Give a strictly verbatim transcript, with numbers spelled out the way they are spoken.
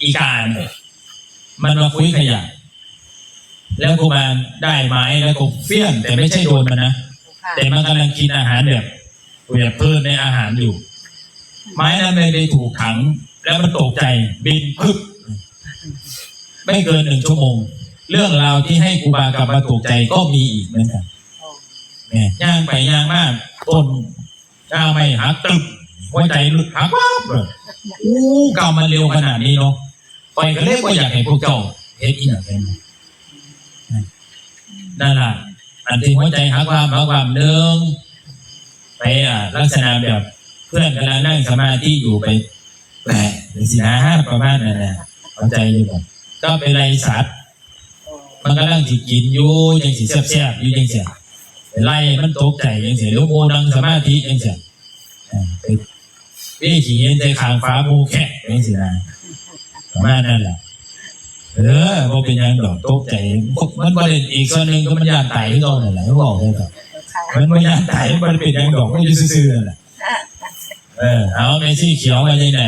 อีกาเนี่ยมันมาคุ้ยขยะ แล้วครูบาได้ไม้แล้วก็เฟี้ยง แต่ไม่ใช่โดนมันนะ ค่ะ แต่มันกำลังกินอาหารแบบแบบเพลินในอาหารอยู่ ไม้นั้นเลยไปถูกถัง แล้วมันตกใจบินพึบ ไม่เกินหนึ่งชั่วโมง เรื่องราวที่ให้ครูบากลับมาตกใจก็มีอีกเหมือนกัน อ๋อ เนี่ยย่างไปย่างมาต้นกล้าไม้หักตึบหัวใจหลุดหักวับเลยอู้กรรมมันเร็วขนาดนี้เนาะ ไปก็เลยว่าอยากให้พวกเจ้าเฮ็ดอีหยังกันนั่นล่ะ อันที่หัวใจหักวับหักวับหนึ่งไปอ่าลักษณะแบบเพื่อนกำลังนั่งสมาธิอยู่ไปแหมสินะประมาณนั้นแหละเข้าใจอยู่บ่ก็ไปไล่สัตว์ มันกำลังสิกินอยู่จังสิแซ่บๆอยู่จังสิไล่มันตกใจจังสิหรือโมนั่งสมาธิจังสิเออไปเอ้ยขี้เห็นใจขางฟ้าหมู่แค่จังสินะประมาณนั้นแหละ เออบ่เป็นหยังดอกตกใจ มันบ่ได้อีกส่วนหนึ่งก็มันย่านตายคือเก่านั่นแหละบอกเลยครับ ค่ะ มันบ่ย่านตายมันบ่ได้เป็นหยังดอกมันอยู่ซื่อๆนั่นแหละเออเอาแม่ชีเขียวมาจากไหน